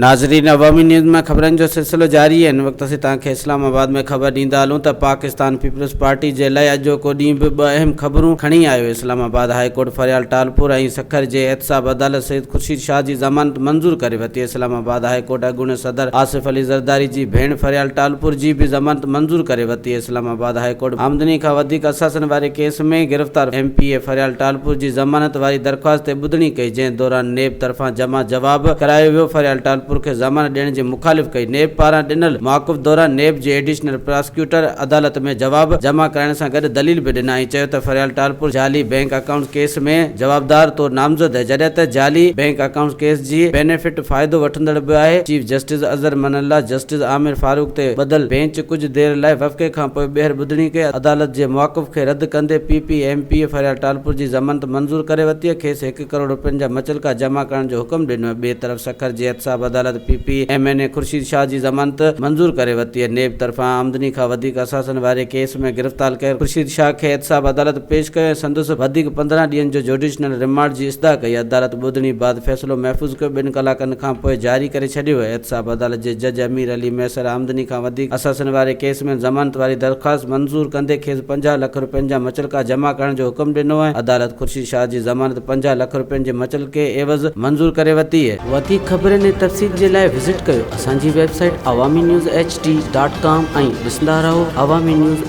ناظرين عوامي نيوز مان خبرن جو سلسلو جاري آهي هن وقت اسين توهان کي اسلام آباد ۾ خبر ڏيندا هلون ته پاڪستان پيپلز پارٽي جي لاء اڄوڪو ڏينهن به ٻه اهم خبرون کڻي آيو Islamabad high court Faryal Talpur ۽ Sukkur جي احتساب عدالت سيد خورشيد شاهه جي ضمانت منظور ڪري ورتي اسلام آباد هاء ڪورٽ اڳوڻي صدر آصف علي زرداري جي ڀيڻ فريال ٽالپور جي به ضمانت منظور ڪري ورتي اسلام آباد هاء ڪورٽ آمدني کان وڌيڪ اثاثن واري ڪيس ۾ گرفتار M P A Faryal Talpur جي ضمانت واري درخواست تي ٻڌڻي ڪئي جنهن دوران نيب طرفان جمع جواب ڪرايو ويو، فريال ٽالپر کي ضمانت ڏيڻ جي مخالف ڪئي، نيب پاران ڏنل موقف دوران نيب جي ايڊيشنل پراسڪيوٽر عدالت ۾ جواب جمع ڪرائڻ سان گڏ دليل به ڏنا ۽ چيو ته فريال ٽالپر جعلي بئنڪ اڪائونٽس ڪيس ۾ جوابدار طور نامزد آهي جڏهن ته جعلي بئنڪ اڪائونٽس ڪيس جي بينيفٽ فائدو وٺندڙ به آهي، chief justice Athar Minallah justice Aamer Farooq تي ٻڌل بينچ ڪجهه دير لاء وقفي کانپوء ٻيهر ٻڌڻي ڪئي، عدالت جي موقف کي رد ڪندي P P M P A Faryal Talpur جي ضمانت منظور ڪري ورتي ۽ کيس هڪ ڪروڙ رپين جا مچلڪا جمع ڪرڻ جو حڪم ڏنو. ٻئي طرف سکر جي احتساب عدالت P P M N A Khurshid Shah جي ضمانت منظور ڪري ورتي. نيب طرفان آمدني کان وڌيڪ اثاثن واري ڪيس ۾ گرفتار ڪيل خورشيد شاهه کي احتساب عدالت پيش ڪيو ۽ سندس وڌيڪ 15 ڏينهن جو جوڊيشنل رمانڊ جي استدعا ڪئي. عدالت ٻڌڻي بعد فيصلو محفوظ ڪيو ٻن ڪلاڪن کان پوء جاري ڪري ڇڏيو. احتساب عدالت جي جج امير علي مهيسر آمدني کان وڌيڪ اثاثن واري ڪيس ۾ ضمانت واري درخواست منظور ڪندي کيس 50 لک رپين جا مچلڪا جمع ڪرڻ جو حڪم ڏنو ۽ عدالت خورشيد شاهه جي ضمانت 50 لک رپين جي مچلڪي عيوض منظور ڪري ورتي. وڌيڪ خبرن ۽ تفصيل جي لاء وزٽ ڪيو اسان جي website Awami news H D dot com ۽ ڏسندا رهو عوامي نيوز.